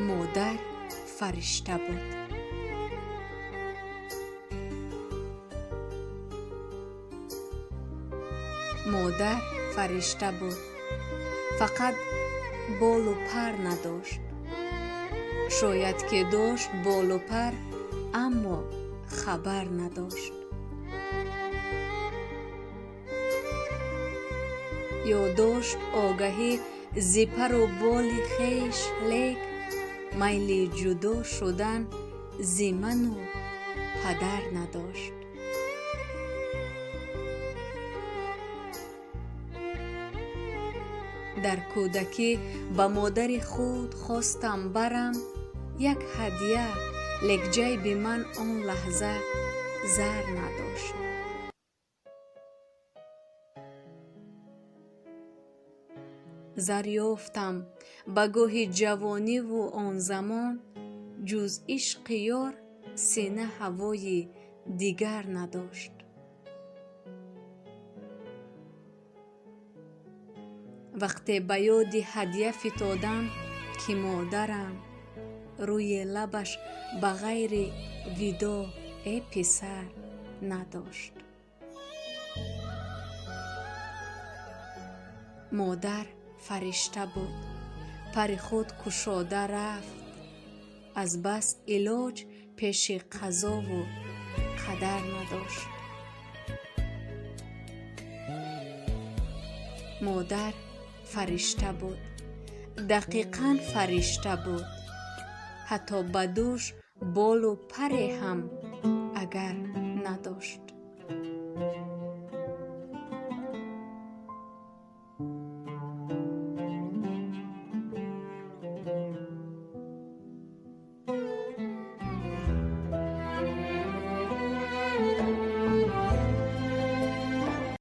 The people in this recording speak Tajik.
Модар фаришта буд. Модар фаришта буд, фақат болу пар надошт. Шояд ки дошт болу пар, аммо хабар надошт. Ё дошт огаҳӣ зи пару боли хеш, лек майли ҷудо шудан зи ману падар надошт. Дар кӯдакӣ ба модари худ хостам барам як ҳадя, лек ҷайби ман он лаҳза зар надошт. Зар ёфтам ба гоҳи ҷавониву он замон ҷуз ишқи ёр сина ҳавои дигар надошт. Вақте ба ёди ҳадя фитодам, ки модарам, рӯи лабаш ба ғайри видоъ э писар надошт. Модар фаришта буд, пари худ кушода рафт, аз бас илоҷ пеши қазову қадар надошт. Модар фаришта буд, дақиқан фаришта буд, ҳатто ба дӯш болу паре ҳам агар надошт.